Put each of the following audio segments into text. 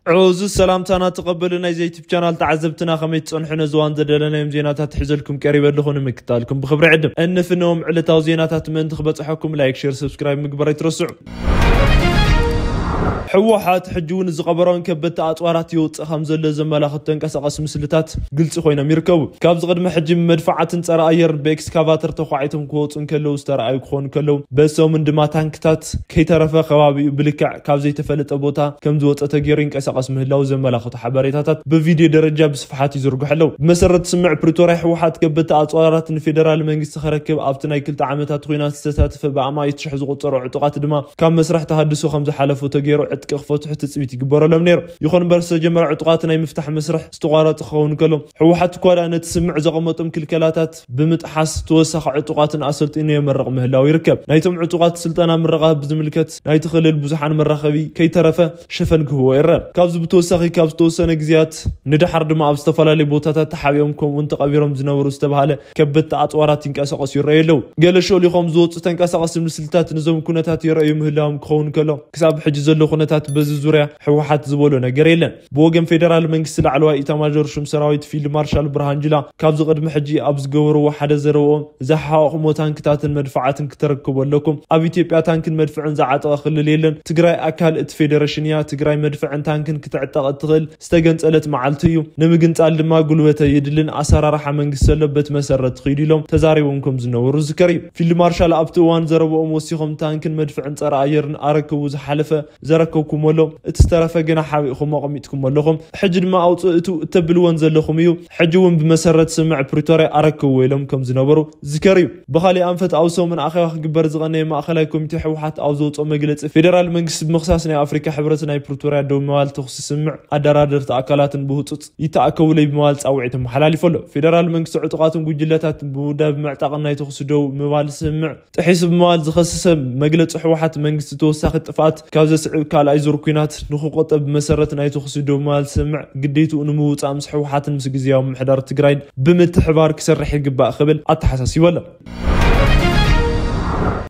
ዕዙዝ ሰላምታና ተቐበሉ። ናይዚ ዩቱብ ቻናል ተዓዘብትና፣ ከመይ ትጸንሑ? ነዚ እዋን ዘደለናዮም ዜናታት ሒዘልኩም ቀሪበ ኣለኹ፣ ንምክታልኩም ብኽብሪ ዕድም። እንፍነዎም ዕለታዊ ዜናታት ምእንቲ ክበጽሐኩም ላይክ፣ ሼር፣ ሰብስክራይብ ምግባር ኣይትረስዑ። ህወሓት ሕጂ እውን ዝቐበሮን ከበድቲ ኣፅዋራት ይወፅእ ከም ዘሎ ዘመላኽቱ ተንቀሳቐሲ ምስልታት ግልፂ ኮይኖም ይርከቡ። ካብዚ ቅድሚ ሕጂ መድፍዓትን ፀረ ኣየርን ብኤክስካቫተር ተኳዒቶም ክወፁ እንከለዉ ዝተረኣዩ ክኾኑ ከለዉ፣ በሰሙን ድማ ታንክታት ከይተረፈ ከባቢኡ ብልክዕ ካብ ዘይተፈለጠ ቦታ ከም ዝወፀ ተገይሩ ይንቀሳቐስ ምህላዉ ዘመላኽቱ ሓበሬታታት ብቪድዮ ደረጃ ብስፍሓት ይዝርግሑ ኣለዉ። ብመሰረት ስምምዕ ፕሪቶርያ፣ ህወሓት ከበድቲ ኣፅዋራት ንፌደራል መንግስቲ ከረክብ ኣብቲ ናይ ክልተ ዓመታት ኲናት ዝተሳተፈ ብኣማኢት ሽሕ ዝቑጸሩ ዕጡቓት ድማ ካብ መስርሕ ተሃድሶ ከም ዝሓለፉ ተገይሩ ዕጥቂ ክፈትሑ ትጽቢት ይግበረሎም ነይሩ። ይኹን እምበር፣ ዝተጀመረ ዕጡቓት ናይ ምፍታሕ መስርሕ ዝተቋረጸ ክኸውን ከሎ፣ ህወሓት እኳ ደኣ ነቲ ስምምዕ ዘቐመጦም ክልከላታት ብምጥሓስ ተወሳኺ ዕጡቓትን ኣሰልጢኑ የመርቕ ምህላው ይርከብ። ናይቶም ዕጡቓት ስልጠና ምረቓ ብዝምልከት ናይቲ ክልል ብዙሓን መራኸቢ ከይተረፈ ሸፈን ክህቦ ይረአ። ካብዚ ብተወሳኺ፣ ካብ ዝተወሰነ ግዜያት ንደሓር ድማ ኣብ ዝተፈላለዩ ቦታታት ተሓቢኦም ከምኡውን ተቐቢሮም ዝነበሩ ዝተባሃለ ከበድቲ ኣፅዋራት ይንቀሳቐሱ ይረኣዩ ኣለዉ። ገለ ሸሊኾም ዝወፁ ተንቀሳቐሲ ምስልታት ነዞም ኩነታት ይረኣዩ ምህላዎም ክኸውን ከሎ፣ ክሳብ ሕጂ ዘሎ ኩነታት በዚ ዙርያ ህወሓት ዝበሎ ነገር የለን። ብወገን ፌደራል መንግስቲ ላዕለዋይ ኢታማዦር ሹም ሰራዊት ፊልድ ማርሻል ብርሃን ጁላ፣ ካብዚ ቅድሚ ሕጂ ኣብ ዝገበርዎ ሓደ ዘረብኦም፣ ዝሓቆቕሞ ታንክታትን መድፍዓትን ክተረክቡ ኣለኩም። ኣብ ኢትዮጵያ ታንክን መድፍዕን ዝዓጠቐ ክልል የለን። ትግራይ ኣካል እቲ ፌደሬሽን እያ። ትግራይ መድፍዕን ታንክን ክትዕጠቕ እትኽእል ዝተገንጸለት መዓልቲ እዩ። ንምግንጻል ድማ ጉልበት የድልን፣ ኣሰራርሓ መንግስቲ ዘሎ በቲ መሰረት ትኸይዱ ኢሎም ተዛሪቦም ከም ዝነበሩ ዝዝከር እዩ። ፊልድ ማርሻል ኣብቲ እዋን ዘረብኦም ወሲኾም፣ ታንክን መድፍዕን ጸረ ኣየርን ኣረክቡ፣ ዝሓለፈ ዘረከብኩሞ ኣሎ፣ እቲ ዝተረፈ ግና ሓቢእኹም ኣቐሚጥኩሞ ኣለኹም። ሕጂ ድማ ኣውፅእ እቱ እተብልወን ዘለኹም እዩ። ሕጂ እውን ብመሰረት ስምምዕ ፕሪቶርያ ኣረክብዎ ኢሎም ከም ዝነበሩ ዝዝከር እዩ። ብኻሊእ ኣንፈት፣ ኣብ ሰሙን ኣኼባ ክግበር ዝቐነየ ማእኸላይ ኮሚቴ ህወሓት ኣብ ዘውፅኦ መግለፂ፣ ፌደራል መንግስቲ ብምኽሳስ ናይ ኣፍሪካ ሕብረት ናይ ፕሪቶርያ ደው ምባል ተኹሲ ስምምዕ ኣደራደርቲ ኣካላትን ብህፁፅ ይተኣከቡለይ ብምባል ፃውዒት ኣመሓላሊፉ ኣሎ። ፌደራል መንግስቲ ዕጡቓትን ጉጅለታትን ብምውዳብ ምዕጣቕን ናይ ተኹሲ ደው ምባል ስምምዕ ጥሒሱ ብምባል ዝኸሰሰ መግለፂ ህወሓት፣ መንግስቲ ተወሳኺ ጥፍኣት ካብ ዘስዕብ ካልኣይ ዙር ኲናት ንክቆጠብ ብመሰረት ናይ ተኹሲ ደው ምባል ስምምዕ ግዴትኡ ንምውፃእ ምስ ህወሓትን ምስ ግዝያዊ ምምሕዳር ትግራይን ብምትሕባር ክሰርሕ ይግባእ ክብል ኣተሓሳሲቡ ኣሎ።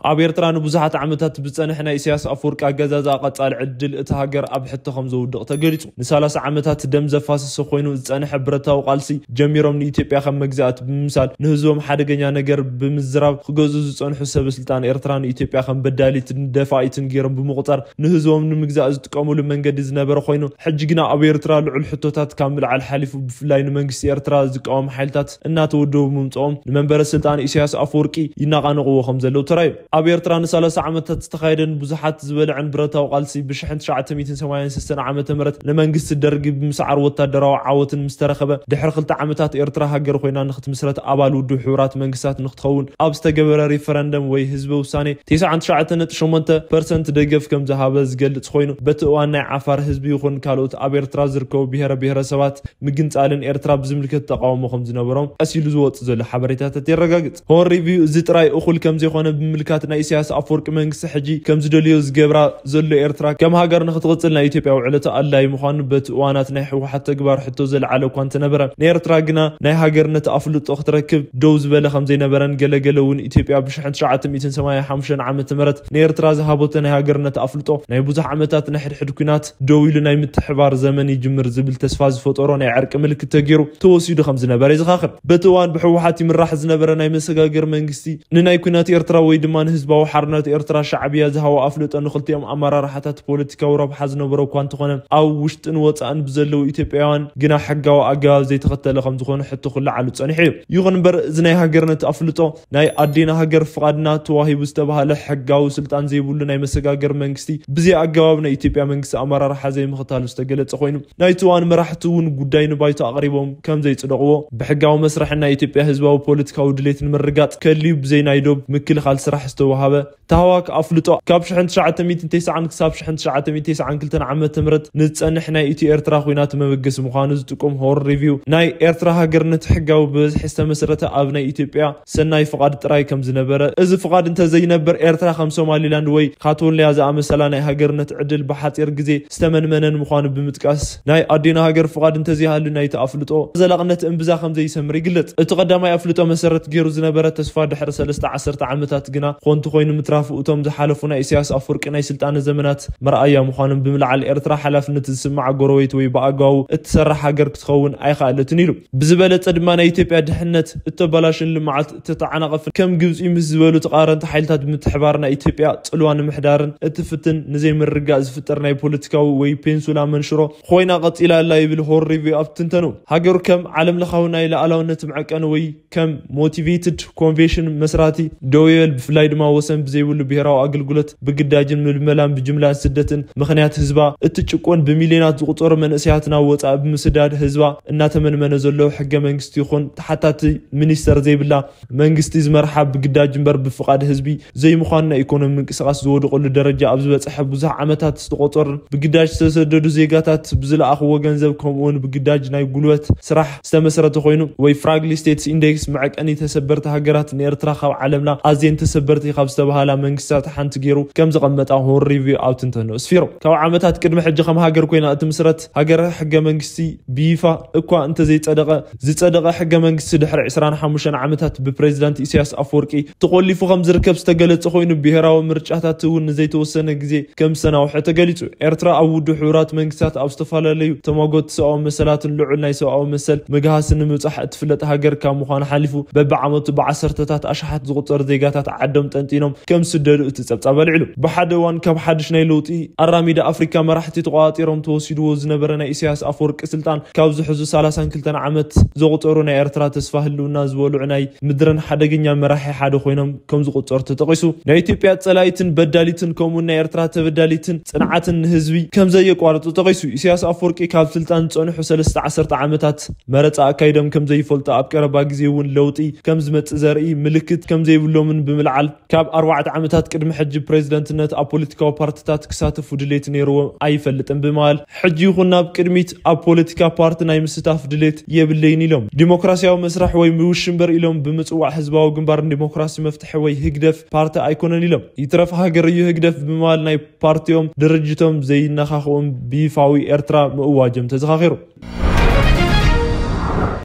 ኣብ ኤርትራ ንብዙሓት ዓመታት ብዝጸንሐ ናይ ኢሳያስ ኣፈወርቂ ኣገዛዝኣ ቀጻሊ ዕድል እታ ሃገር ኣብ ሕቶ ከም ዘውድቕ ተገሊጹ። ንሰላሳ ዓመታት ደም ዘፋሰሰ ኮይኑ ዝጸንሐ ብረታዊ ቃልሲ ጀሚሮም ንኢትዮጵያ ከም መግዛእቲ ብምምሳል ንህዝቦም ሓደገኛ ነገር ብምዝራብ ክገዝኡ ዝጸንሑ ሰበ ስልጣን ኤርትራ ንኢትዮጵያ ከም በዳሊትን ደፋኢትን ገይሮም ብምቑጻር ንህዝቦም ንምግዛእ ዝጥቀምሉ መንገዲ ዝነበረ ኮይኑ፣ ሕጂ ግና ኣብ ኤርትራ ልዑል ሕቶታት ካብ ምልዓል ሓሊፉ ብፍላይ ንመንግስቲ ኤርትራ ዝቃወም ሓይልታት እናተወደቡ ብምምጽኦም ንመንበረ ስልጣን ኢሳያስ ኣፈወርቂ ይናቓነቕዎ ከም ዘለዉ ተራእዩ። ኣብ ኤርትራ ንሰላሳ ዓመታት ዝተኻየደን ብዙሓት ዝበልዐን ብረታዊ ቃልሲ ብሽሕን ትሽዓተ ሚእትን ሰማንያን ሰለስተን ዓመተ ምህረት ንመንግስቲ ደርጊ ብምስዓር ወታደራዊ ዓወትን ምስ ተረኸበ፣ ድሕሪ ክልተ ዓመታት ኤርትራ ሃገር ኮይና ንክትምስረት ኣባል ውድብ ሕቡራት መንግስታት ንክትኸውን ኣብ ዝተገበረ ሪፈረንደም ወይ ህዝበ ውሳኔ ተስዓን ትሽዓተ ነጥቢ ሸሞንተ ፐርሰንት ደገፍ ከም ዝሃበ ዝገልጽ ኮይኑ፣ በቲ እዋን ናይ ዓፋር ህዝቢ ይኹን ካልኦት ኣብ ኤርትራ ዝርከቡ ብሄረ ብሄረሰባት ምግንጻልን ኤርትራ ብዝምልከት ተቃውሞ ከም ዝነበሮም ቀስ ኢሉ ዝወጽእ ዘሎ ሓበሬታታት የረጋግጽ። ሆርን ሪቪው እዚ ጥራይ እኹል ከም ዘይኮነ ብምምልካት፣ ናይ ኢሳያስ ኣፈወርቂ መንግስቲ ሕጂ ከም ዝደልዮ ዝገብራ ዘሎ ኤርትራ ከም ሃገር ንክትቕጽል ናይ ኢትዮጵያ ውዕለታ ኣድላዪ ምዃኑ በቲ እዋናት ናይ ህወሓት ተግባር ሕቶ ዘልዓለ እኳ እንተነበረ፣ ንኤርትራ ግና ናይ ሃገርነት ኣፍልጦ ክትረክብ ደው ዝበለ ከም ዘይነበረን ገለገለ እውን ኢትዮጵያ ብሽሕን ትሽዓተ ሚእትን ሰማንያን ሓሙሽተን ዓመተ ምህረት ንኤርትራ ዝሃበቶ ናይ ሃገርነት ኣፍልጦ ናይ ብዙሕ ዓመታት ናይ ሕድሕድ ኲናት ደው ኢሉ ናይ ምትሕባር ዘመን ይጅምር ዝብል ተስፋ ዝፈጠሮ ናይ ዕርቂ ምልክት ተገይሩ ተወሲዱ ከም ዝነበረ ይዘኻኽር። በቲ እዋን ብህወሓት ይምራሕ ዝነበረ ናይ መሰጋገር መንግስቲ ንናይ ኲናት ኤርትራ ወይ ድማ ንህዝባዊ ሓርነት ኤርትራ ሻዕብያ ዝሃቦ ኣፍልጦ ንክልቲኦም ኣመራርሓታት ፖለቲካዊ ረብሓ ዝነበሮ እኳ እንተኾነ፣ ኣብ ውሽጥን ወጻእን ብዘለዉ ኢትዮጵያውያን ግና ሕጋዊ ኣገባብ ዘይተኸተለ ከም ዝኾነ ሕቶ ክለዓሉ ጸኒሑ እዩ። ይኹን እምበር፣ እዚ ናይ ሃገርነት ኣፍልጦ ናይ ኣዴና ሃገር ፍቓድና ተዋሂቡ ዝተባህለ ሕጋዊ ስልጣን ዘይብሉ ናይ መሰጋገር መንግስቲ ብዘይ ኣገባብ ናይ ኢትዮጵያ መንግስቲ ኣመራርሓ ዘይምኽታሉ ዝተገለጸ ኮይኑ፣ ናይቲ እዋን መራሕቲ እውን ጉዳይ ንባይቶ ኣቕሪቦም ከም ዘይጽደቕዎ፣ ብሕጋዊ መስርሕን ናይ ኢትዮጵያ ህዝባዊ ፖለቲካዊ ድሌት ንምርጋጥ ከድልዩ ብዘይ ናይ ዶብ ምክልኻል ስራሕ ዝተዋሃበ ታህዋክ ኣፍልጦ ካብ ሽሕን ትሽዓተ ሚእትን ተስዓን ክሳብ ሽሕን ትሽዓተ ሚእትን ተስዓን ክልተን ዓመተ ምህረት ንዝጸንሕ ናይ ኢትዮ ኤርትራ ኲናት መበገሲ ምዃኑ ዝጥቁም ሆርን ሪቪው፣ ናይ ኤርትራ ሃገርነት ሕጋዊ ብበዝሒ ዝተመስረተ ኣብ ናይ ኢትዮጵያ ሰናይ ፍቓድ ጥራይ ከም ዝነበረ፣ እዚ ፍቓድ እንተዘይነበር ኤርትራ ከም ሶማሊላንድ ወይ ካቶልያ ዝኣመሰላ ናይ ሃገርነት ዕድል ብሓጺር ግዜ ዝተመንመነን ምዃኑ ብምጥቃስ፣ ናይ ኣዴና ሃገር ፍቓድ እንተዘይሃሉ ናይቲ ኣፍልጦ ዘላቕነት እምብዛ ከም ዘይሰምር ይግለጽ። እቲ ቀዳማይ ኣፍልጦ መሰረት ገይሩ ዝነበረ ተስፋ ድሕሪ ሰለስተ ዓሰርተ ዓመታት ዜና ኮንቱ ኮይኑ ምትራፉ እቶም ዝሓለፉ ናይ ኢሳያስ ኣፈወርቂ ናይ ስልጣነ ዘመናት መርኣያ ምዃኖም ብምልዓል ኤርትራ ሓላፍነት ዝስምዓ ጎረቤት ወይ ብኣግባቡ እትሰርሕ ሃገር ክትኸውን ኣይኸኣለትን ኢሉ። ብዝበለጸ ድማ ናይ ኢትዮጵያ ድሕነት እተበላሽን ልምዓት እተተዓናቐፍን ከም ግብጺ ምስ ዝበሉ ተቓረንቲ ሓይልታት ብምትሕባር ናይ ኢትዮጵያ ጽልዋ ንምሕዳርን እትፍትን ንዘይምርግጋእ ዝፍጠር ናይ ፖለቲካዊ ወይ ፔንሱላ መንሽሮ ኮይና ቀጺላ ኣላ ይብል ሆርን ሪቪው ኣብ ትንተኑ። ሃገሩ ከም ዓለም ለኻዊ ናይ ሉዓላውነት መዐቀኒ ወይ ከም ሞቲቬትድ ኮንቬንሽን መስራቲ ደው ይበል። ብፍላይ ድማ ወሰን ብዘይብሉ ብሄራዊ ኣገልግሎት ብግዳጅን ምልመላን ብጅምላን ስደትን ምኽንያት ህዝባ እትጭቆን ብሚልዮናት ዝቑጸሩ መንእሰያት ናብ ወጻኢ ብምስዳድ ህዝባ እናተመንመነ ዘሎ ሕገ መንግስቲ ይኹን ተሓታቲ ሚኒስተር ዘይብላ መንግስቲ ዝመርሓ ብግዳጅ እምበር ብፍቓድ ህዝቢ ዘይምዃን ናይ ኢኮኖሚ ምንቅስቓስ ዝወደቐሉ ደረጃ ኣብ ዝበጽሐ ብዙሕ ዓመታት ዝተቖጸሩን ብግዳጅ ዝተሰደዱ ዜጋታት ብዝለኣኽዎ ገንዘብ ከምኡውን ብግዳጅ ናይ ጉልበት ስራሕ ዝተመስረተ ኮይኑ ወይ ፍራግሊ ስቴትስ ኢንዴክስ መዐቀኒ ተሰበርቲ ሃገራት ንኤርትራ ካብ ዓለምና ኣዝየን ተሰበርቲ ካብ ዝተባሃላ መንግስታት ሓንቲ ገይሩ ከም ዘቐመጣ ሆርን ሪቪው ኣብ ትንተኑ ኣስፊሩ። ካብ ዓመታት ቅድሚ ሕጂ ከም ሃገር ኮይና እትምስረት ሃገር ሕገ መንግስቲ ብይፋ እኳ እንተዘይጸደቐ ዝጸደቐ ሕገ መንግስቲ ድሕሪ ዕስራን ሓሙሽተን ዓመታት ብፕሬዚዳንት ኢሳያስ ኣፈወርቂ ተቖሊፉ ከም ዝርከብ ዝተገለጸ ኮይኑ ብሄራዊ ምርጫታት እውን ንዘይተወሰነ ግዜ ከም ዝተናውሐ ተገሊጹ። ኤርትራ ኣብ ውድብ ሕቡራት መንግስታት ኣብ ዝተፈላለዩ ተማጎቲ ሰብኣዊ መሰላትን ልዑል ናይ ሰብኣዊ መሰል ምግሃስን ንምብጻሕ እትፍለጥ ሃገር ካብ ምዃን ሓሊፉ በብዓመቱ ብዓሰርተታት ኣሽሓት ዝቑጸሩ ዜጋታት ዓዶም ጠንጢኖም ከም ዝስደዱ እቲ ጸብጻብ ኣልዒሉ። ብሓደ እዋን ካብ ሓድሽ ናይ ለውጢ ኣራሚዳ ኣፍሪካ መራሕቲ ተቆጻጺሮም ተወሲድዎ ዝነበረ ናይ ኢሳያስ ኣፈወርቂ ስልጣን ካብ ዝሕዙ ሰላሳን ክልተን ዓመት ዘቑጸሩ ናይ ኤርትራ ተስፋ ህልውና ዝበልዑ ናይ ምድርን ሓደገኛ መራሒ ሓደ ኮይኖም ከም ዝቑጸሩ ተጠቒሱ። ናይ ኢትዮጵያ ጸላኢትን በዳሊትን ከምኡውን ናይ ኤርትራ ተበዳሊትን ጽንዓትን ንህዝቢ ከም ዘየቋርጹ ጠቒሱ። ኢሳያስ ኣፈወርቂ ካብ ስልጣን ዝጸንሑ ሰለስተ ዓሰርተ ዓመታት መረጻ ኣካይዶም ከም ዘይፈልጡ ኣብ ቀረባ ግዜ እውን ለውጢ ከም ዝመጽእ ዘርኢ ምልክት ከም ዘይብሎምን ብምልዓል ካብ ኣርባዕተ ዓመታት ቅድሚ ሕጂ ፕሬዚደንትነት ኣብ ፖለቲካዊ ፓርትታት ክሳተፉ ድሌት ነይርዎም ኣይፈልጥን ብምባል ሕጂ ይኹን ናብ ቅድሚት ኣብ ፖለቲካ ፓርቲ ናይ ምስታፍ ድሌት የብለይን ኢሎም። ዲሞክራሲያዊ መስርሕ ወይ ምውሽንበር ኢሎም ብምጽዋዕ ህዝባዊ ግንባር ንዲሞክራሲ መፍትሒ ወይ ህግደፍ ፓርቲ ኣይኮነን ኢሎም። ይትረፍ ሃገር እዩ ህግደፍ ብምባል ናይ ፓርቲኦም ድርጅቶም ዘይነኻኽኦም ብይፋዊ ኤርትራ ምእዋጅም ተዘኻኺሩ።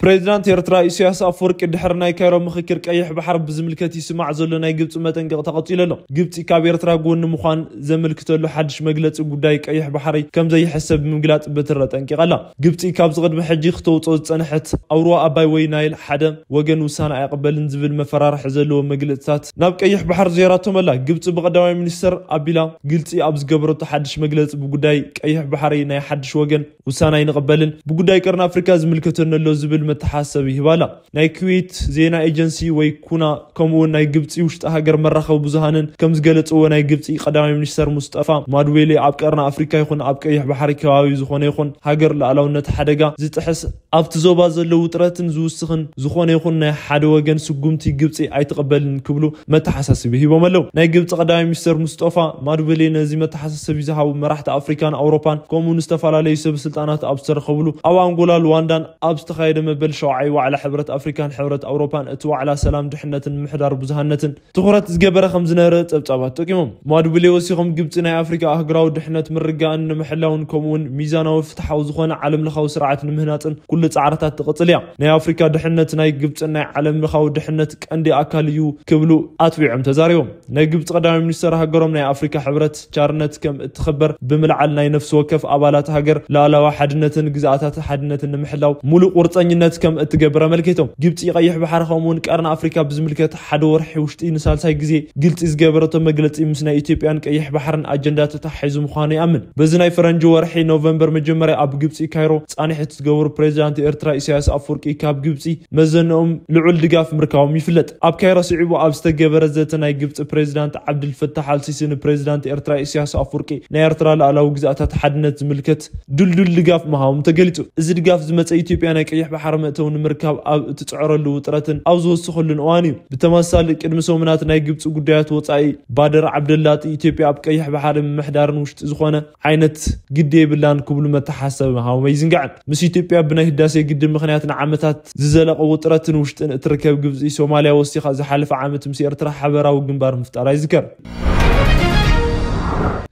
ፕሬዚዳንት ኤርትራ ኢሳያስ ኣፈወርቂ ድሕሪ ናይ ካይሮ ምኽክር ቀይሕ ባሕር ብዝምልከት ይስማዕ ዘሎ ናይ ግብፂ መጠንቀቕታ ቀፂሉ ኣሎ። ግብፂ ካብ ኤርትራ ጎኒ ምዃን ዘመልክተሉ ሓድሽ መግለፂ ጉዳይ ቀይሕ ባሕሪ ከም ዘይሕሰብ ብምግላፅ ብትረ ጠንቂቓ ኣላ። ግብፂ ካብዚ ቅድሚ ሕጂ ክተውፅኦ ዝፀንሐት ኣውሮ ኣባይ ወይ ናይል ሓደ ወገን ውሳነ ኣይቕበልን ዝብል መፈራርሒ ዘለዎ መግለፅታት ናብ ቀይሕ ባሕር ዜራቶም ኣላ። ግብፂ ብቀዳማይ ሚኒስተር ኣቢላ ግልፂ ኣብ ዝገበረቶ ሓድሽ መግለፂ ብጉዳይ ቀይሕ ባሕሪ ናይ ሓድሽ ወገን ውሳነ ኣይንቕበልን፣ ብጉዳይ ቀርኒ ኣፍሪካ ዝምልከተኒ ኣሎ ዝብል መተሓሳሰቢ ይህባ ኣላ። ናይ ኩዌት ዜና ኤጀንሲ ወይ ኩና ከምኡውን ናይ ግብፂ ውሽጢ ሃገር መራኸቢ ብዙሃንን ከም ዝገለፅዎ ናይ ግብፂ ቀዳማይ ሚኒስተር ሙስጠፋ ማድዌሌ ኣብ ቀርኒ ኣፍሪካ ይኹን ኣብ ቀይሕ ባሕሪ ከባቢ ዝኾነ ይኹን ሃገር ሉዓላውነት ሓደጋ ዝጥሕስ ኣብቲ ዞባ ዘሎ ውጥረትን ዝውስኽን ዝኾነ ይኹን ናይ ሓደ ወገን ስጉምቲ ግብፂ ኣይትቕበልን ክብሉ መተሓሳስቢ ሂቦም ኣለዉ። ናይ ግብፂ ቀዳማይ ሚኒስተር ሙስጠፋ ማድዌሌ ነዚ መተሓሳሰቢ ዝሃቡ መራሕቲ ኣፍሪካን ኣውሮፓን ከምኡ ንዝተፈላለዩ ሰብ ስልጣናት ኣብ ዝተረኸብሉ ኣብ ኣንጎላ ሉዋንዳን ኣብ ዝተኻየደ መበል ሸውዓይ ዋዕላ ሕብረት ኣፍሪካን ሕብረት ኣውሮፓን እቲ ዋዕላ ሰላም ድሕነትን ምሕዳር ብዙሃነትን ትኹረት ዝገበረ ከም ዝነበረ ጸብጻባት ጠቂሞም። ማዱብሌ ወሲኾም ግብጺ ናይ ኣፍሪካ ኣህጉራዊ ድሕነት ምርግጋእን ንምሕላውን ከምኡውን ሚዛናዊ ፍትሓዊ ዝኾነ ዓለም ለኻዊ ስርዓት ንምህናጽን ኩሉ ጻዕርታት ትቕጽል እያ። ናይ ኣፍሪካ ድሕነት ናይ ግብጽን ናይ ዓለም ለኻዊ ድሕነት ቀንዲ ኣካል እዩ ክብሉ ኣትቢዖም ተዛሪቦም። ናይ ግብጺ ቀዳማይ ሚኒስተር ሃገሮም ናይ ኣፍሪካ ሕብረት ቻርነት ከም እትኽበር ብምልዓል ናይ ነፍሲ ወከፍ ኣባላት ሃገር ሉዓላዊ ሓድነትን ግዝኣታት ሓድነትን ንምሕላው ሙሉእ ቁርፀኝነት ከም እትገብር ኣመልኪቶም። ግብፂ ቀይሕ ባሕሪ ከምኡውን ቀርኒ ኣፍሪካ ብዝምልከት ሓደ ወርሒ ውሽጢ ንሳልሳይ ግዜ ግልፂ ዝገበረቶ መግለፂ ምስ ናይ ኢትዮጵያን ቀይሕ ባሕርን ኣጀንዳ ተተሓሒዙ ምዃኑ ይኣምን። በዚ ናይ ፈረንጂ ወርሒ ኖቨምበር መጀመርያ ኣብ ግብፂ ካይሮ ፃንሒት ዝገበሩ ፕሬዚዳንት ኤርትራ ኢሳያስ ኣፍወርቂ ካብ ግብፂ መዘነኦም ልዑል ድጋፍ ምርካቦም ይፍለጥ። ኣብ ካይሮ ስዒቡ ኣብ ዝተገበረ ዘተ ናይ ግብፂ ፕሬዚዳንት ዓብድልፈታሕ ኣልሲሲ ንፕሬዚዳንት ኤርትራ ኢሳያስ ኣፍወርቂ ናይ ኤርትራ ሉዓላዊ ግዝኣታት ሓድነት ዝምልከት ድልዱል ድጋፍ ምሃቦም ተገሊጹ። እዚ ድጋፍ ዝመጸ ኢትዮጵያ ናይ ቀይሕ ባሕሪ መእተዊ ንምርካብ ኣብ እትጽዕረሉ ውጥረትን ኣብ ዝወሰኸሉን እዋን እዩ። ብተመሳሳሊ ቅድሚ ሰሙናት ናይ ግብጺ ጉዳያት ወጻኢ ባደር ዓብደላጢ ኢትዮጵያ ኣብ ቀይሕ ባሕሪ ምምሕዳርን ውሽጢ ዝኾነ ዓይነት ግዲ የብላን ክብሉ መተሓሳሰቢ ምሃቦም ኣይዝንጋዕን። ምስ ኢትዮጵያ ብናይ ህዳሴ ግድብ ምኽንያት ንዓመታት ዝዘለቐ ውጥረትን ውሽጥን እትርከብ ግብጺ ሶማልያ ወሲኻ ዝሓለፈ ዓመት ምስ ኤርትራ ሓበራዊ ግንባር ምፍጣራ ይዝከር።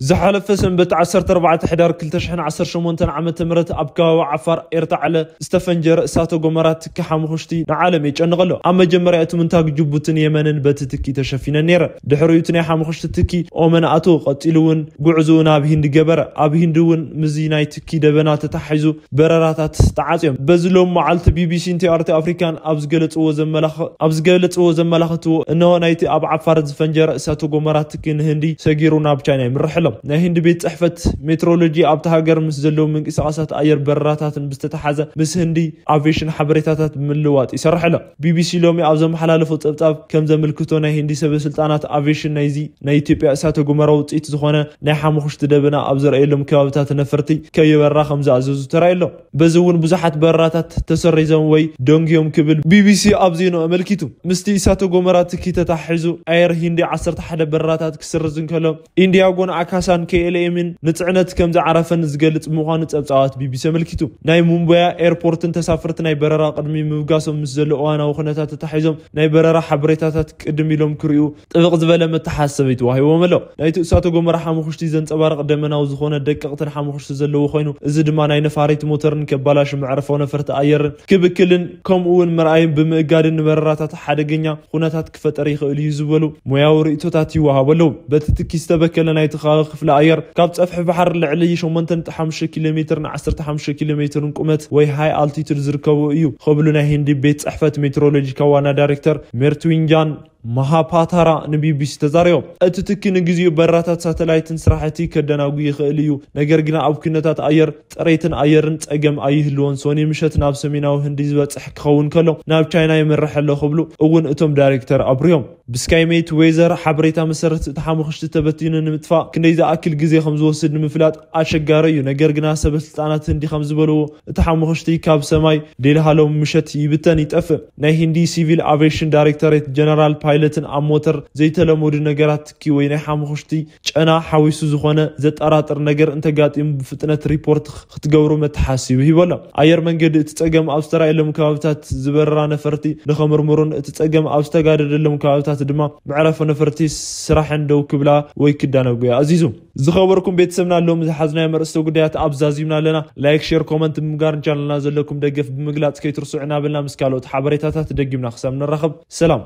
ዝሓለፈ ሰንበት ዓሰርተ ኣርባዕተ ሕዳር ክልተ ሽሕን ዓሰርተ ሸሞንተን ዓመተ ምህረት ኣብ ከባቢ ዓፋር ኤርታዕለ ዝተፈንጀረ እሳተ ጎመራ ትኪ ሓሙኽሽቲ ንዓለም የጨንቐ ኣሎ። ኣብ መጀመርያ እቲ ምንታግ ጅቡትን የመንን በቲ ትኪ ተሸፊነን ነይረ። ድሕሪኡ እቲ ናይ ሓሙኽሽቲ ትኪ ኦመን ኣቶ ቀፂሉ እውን ጉዕዝኡ ናብ ሂንዲ ገበረ። ኣብ ሂንዲ እውን ምዚ ናይ ትኪ ደበና ተታሒዙ በረራታት ተዓፅዮም። በዚ ሎም መዓልቲ ቢቢሲን ቲኣርቲ ኣፍሪካን ኣብ ዝገለፅዎ ዘመላኸ ኣብ ዝገለፅዎ ዘመላኸትዎ እነሆ ናይቲ ኣብ ዓፋር ዝፈንጀረ እሳተ ጎመራ ትኪ ንህንዲ ሰጊሩ ናብ ቻይና ይምርሕ ኣሎ። ናይ ህንዲ ቤት ፅሕፈት ሜትሮሎጂ ኣብቲ ሃገር ምስ ዘለዉ ምንቅስቃሳት ኣየር በረራታትን ብዝተተሓዘ ምስ ህንዲ ኣቪሽን ሓበሬታታት ብምልዋጥ ይሰርሕ ኣሎ። ቢቢሲ ሎሚ ኣብ ዘመሓላለፎ ፀብፃብ ከም ዘመልክቶ ናይ ህንዲ ሰበ ስልጣናት ኣቪሽን ናይዚ ናይ ኢትዮጵያ እሳተ ጎመራ ውፅኢት ዝኾነ ናይ ሓሙኽሽቲ ደበና ኣብ ዘርእየሎም ከባብታት ነፈርቲ ከይበራ ከም ዝኣዘዙ ተራእዩ ኣሎ። በዚ እውን ብዙሓት በረራታት ተሰሪዞም ወይ ደንግዮም ክብል ቢቢሲ ኣብ ዜናኡ ኣመልኪቱ። ምስቲ እሳተ ጎመራ ትኪ ተታሒዙ ኣየር ሂንዲ ዓሰርተ ሓደ በረራታት ክስርዝ እንከሎ ኢንዲያጎን ኣካሳን ኬኤልኤምን ንፅዕነት ከም ዝዓረፈን ዝገልፅ ምዃኑ ፀብፃባት ቢቢሲ ኣመልኪቱ። ናይ ሙምባያ ኤርፖርትን ተሳፈርቲ ናይ በረራ ቅድሚ ምብጋሶም ምስ ዘሎ እዋናዊ ኩነታት ተታሒዞም ናይ በረራ ሓበሬታታት ቅድም ኢሎም ክርእዩ ጥብቕ ዝበለ መተሓሰቢ ተዋሂቦም ኣሎ። ናይቲ እሳተ ጎመራ ሓሙኽሽቲ ዘንፀባርቕ ደመናዊ ዝኾነ ደቀቕትን ሓሙኽሽቲ ዘለዎ ኮይኑ፣ እዚ ድማ ናይ ነፋሪት ሞተርን ከባላሹ መዕረፎ ነፈርቲ ኣየርን ክብክልን ከምኡ እውን ምርኣይን ብምእጋድን ንበረራታት ሓደገኛ ኩነታት ክፈጠር ይኽእል እዩ ዝበሉ ሞያዊ ርእይቶታት ይወሃቡ ኣለዉ። በቲ ትኪ ዝተበከለ ናይቲ ከባቢ ክፍሊ ኣየር ካብ ፀፍሒ ባሕሪ ልዕሊ ሸሞንተ ነጥቢ ሓሙሽተ ኪሎ ሜትርን ዓሰርተ ሓሙሽተ ኪሎ ሜትርን ቁመት ወይ ሃይ ኣልቲቱድ ዝርከቡ እዩ ክብሉ ናይ ህንዲ ቤት ፅሕፈት ሜትሮሎጂካ ዋና ዳይሬክተር ሜርትዊንጃን ማሃፓታራ ንቢቢሲ ተዛሪቦም። እቲ ትኪ ንግዜኡ በረራታት ሳተላይትን ስራሕቲ ከደናጉ ይኽእል እዩ፣ ነገር ግና ኣብ ኩነታት ኣየር፣ ጥሬትን ኣየርን ጸገም ኣይህልዎን። ሶኒ ምሸት ናብ ሰሜናዊ ህንዲ ዝበጽሕ ክኸውን ከሎ ናብ ቻይና ይመርሕ ኣሎ ክብሉ እውን እቶም ዳይሬክተር ኣብርዮም። ብስካይሜት ዌዘር ሓበሬታ መሰረት እቲ ሓሙኽሽቲ ተበቲኑ ንምጥፋእ ክንደይ ዝኣክል ግዜ ከም ዝወስድ ንምፍላጥ ኣሸጋሪ እዩ። ነገር ግና ሰበ ስልጣናት ህንዲ ከም ዝበልዎ እቲ ሓሙኽሽቲ ካብ ሰማይ ዴልሃ ሎም ምሸት ይብተን ይጠፍእ። ናይ ሂንዲ ሲቪል ኣቪዬሽን ዳይሬክቶሬት ጀነራል ፓይለትን ኣብ ሞተር ዘይተለመዱ ነገራት ትኪ ወይ ናይ ሓሙኽሽቲ ጨና ሓዊሱ ዝኾነ ዘጠራጥር ነገር እንተጋጢሙ ብፍጥነት ሪፖርት ክትገብሩ መተሓሲቡ ሂቡ ኣሎ። ኣየር መንገዲ እቲ ጸገም ኣብ ዝተራእየሎም ከባብታት ዝበረራ ነፈርቲ ንኸምርምሩን እቲ ጸገም ኣብ ዝተጋደደሎም ከባብታት ድማ መዕረፎ ነፈርቲ ስራሐን ደው ክብላ ወይ ክዳነጉ ኣዚዙ። ዝኸበርኩም ቤተሰብና ሎም ዝሓዝናዮም ኣርእስተ ጉዳያት ኣብ ዛዚምና ኣለና። ላይክ፣ ሼር፣ ኮመንት ብምግባር ቻነልና ዘለኩም ደገፍ ብምግላጽ ከይትርስዑ እናበልና ምስ ካልኦት ሓበሬታታት ደጊምና ክሳብ ንራኸብ ሰላም።